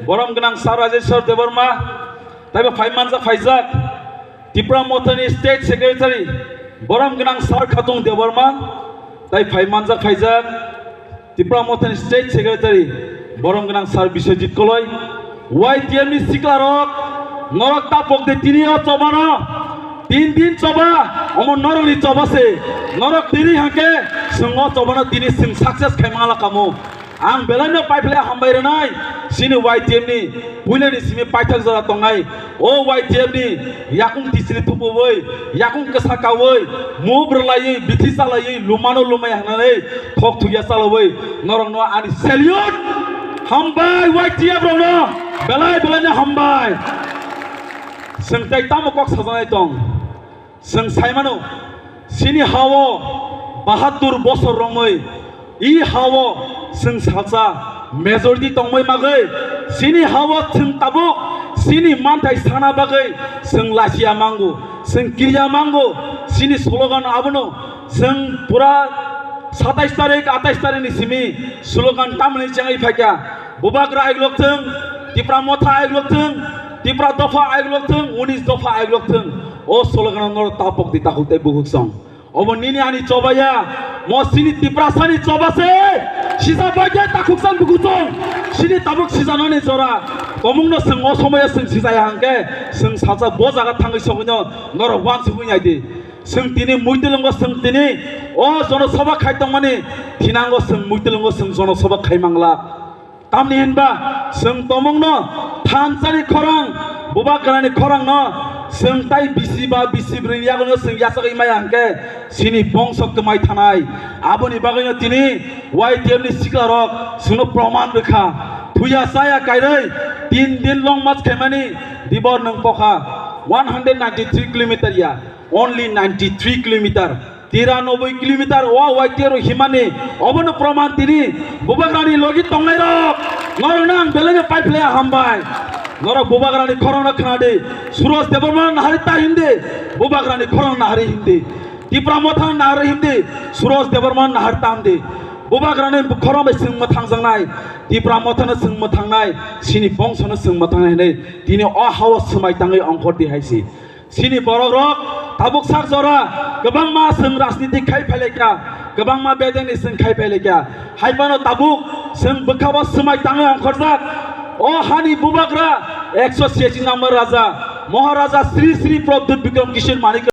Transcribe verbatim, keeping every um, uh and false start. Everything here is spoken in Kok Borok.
Borom gwnang Sir Rajeshwar Debbarma, taibo phai manjak phaijak Tipra Mothani State Secretary, borom gwnang Sir Khatung Debbarma, tai phai manjak phaijak Tipra Mothani State Secretary, borom gwnang Sir Biswajit Koloi, Y T F ni siklarok, norok tapok de tini o chobano, tin din choba, omo norokni choba se, norok tini hangke, chwng o chobano tini chwng success khai mangla kamo. Ang belaino paiphle hambai rwnai, chini Y T F ni puilani simi paithak jora tongnai, o Y T F ni yakung tisri thupuwi, yakung kasa kawi, mub rwlaiwi, bithi chalaiwi, lumano lumai hangnani thok thukya chalawi, norokno ani salute, hambai Y T F rokno, belai belaino hambai. Chwng tai tamo kok sajaknai tong? Chwng saimano, chini hao bahatur bosor romwi, i hao chwng salsa majority tongmai magwi, chini hao chwng tabuk chini manthai sana bagwi chwng lachiya mango, chwng kiriya mango, chini slogan abono chwng pura satais tarik, atais tarik ni simi slogan tamni chengwi phaikha, Bubagra aiglok thwng, Tipra Motha aiglok thwng, Tipra Dopha aiglok thwng, unis Dopha aiglok thwng. O slogan no tapok di takhuk tei bukhuk song. Obo nini ani chobaya, mo chini Tiprasani choba se, sisa bagya takhuk san bukhuk song. Chini tabuk sisa nani jora. Komung no chwng o somoya chwng sisa ya hangke, chwng salsa bo jaga thangwi sogwi no norok wansugwi nai di. Chwng tini muitulungo chwng tini o jonosabha khai tongmani thinango chwng muitulungo chwng jonosabha khai mangla. Tamni hinba chwng tomongno thansani khorang, Bubagrani khorangno chwng tai bisi ba bisi bwrwini yagono chwng yachagwi maya hwnkhe chini bongso kwmai thanai. Aboni bagwino tini Y T F ni siklarok chwngno proman rwkha. Thuya chaya kairwi tin din long march khaimani dibor nwng pokha one hundred ninety three kilometer ya. Only ninety three kilometer, tiranoboi kilometer o Y T F rok himani, obono proman tini Bubagrani logi tongnai rok, norokno ang belaino paiphlaiya hambai. Norok Bubagrani khorokno khna di, Suraj Debbarma nahari ta hindi, Bubagrani khorokno nahari hindi, Tipra Motha nahari hindi, Suraj Debbarma nahari ta hindi. Bubagrani khorok bai chwng mwthangjaknai, Tipra Mothano chwng mwthangnai, chini bongsono chwng mwthangnai hinwi tini o hao swmai tangwi ongkhor di hai si. Chini borok rok tabuk sak jora kwbangma chwng rajniti khai phailaikha, kwbangma bedengni chwng khai phailaikha. Hai phano tabuk chwng bwkhao swmai tangwi ongkhorjak. O hani Bubagra ekso siyasi number raja, Maharaja Sri Sri Pradyut Bikram Kishore Manik